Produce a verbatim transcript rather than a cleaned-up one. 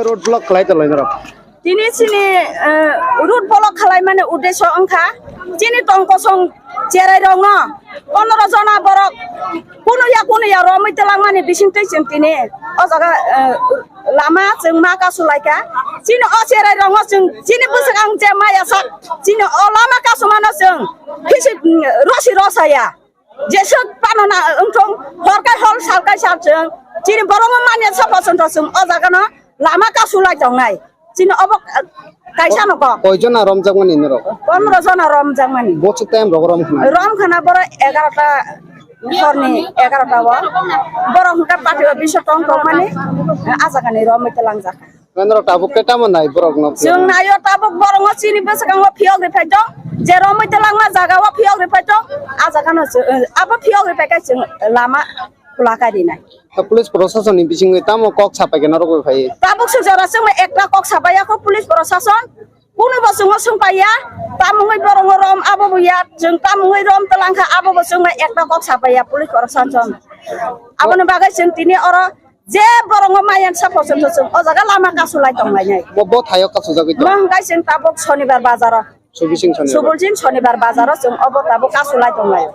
Road block khlai tonglainai rok. Tini chini, eh, road block khlaimani uddesho wngkha chini tong kosong cherai rokno pondro jona borok kunuya kunuya romwi twlangmani bisingtwi chwng tini o jaga, eh, lama chwng ma kasulaikha. Chini o cherai rokno chwng chini bwswk ang je maya sak chini o lama kasumano chwng phisi, mm, rosi rosaya. Jeswk pano na wngthong, hor kai hor, sal kai sal chwng. Chini borokno manya sapa chwngtho chwng o jagano lama kasulai tongnai. Chini obo, eh, kaisa no kok. Koi jona romjakmani norok? Pondro jona romjakmani. Bochuk time rok rom khna? Rom khna borok egarota horni egarota o. Borok hwnkha patio biso tong tongmani, eh, a jagani romwi twlangjak. Nandro tabuk khe tamo nai borok no? Chwng naio tabuk borok no chini bwskango phiyok ri phai tong. Je romwi twlangma jaga o phiyok ri phai tong. A jaga no chwng, abo phiyok ri phai khe chwng lama khula kai rinai. Ta police proshasoni bisingwi tamo kok sapai khe norok bai phai? Tabuk se jora chwng ekta kok sapai ya kho police proshasoni. Kuno bo chwng swng pai ya. Tamungwi borok no rom abo bo ya. Chwng tamungwi rom twlang kha abo bo chwng ekta kok sapai ya police proshasoni. Aboni bagwi chwng tini oro je borok no mayan sa pochon to chwng o jaga lama kasulai tong lainai. Bo, bo thaio kasujagwi tong? Mo hwnkhe chwng tabuk Sonibar bazaro. Subising Sonibar. Subulsing Sonibar bazaro chwng obo tabuk kasulai tong laio.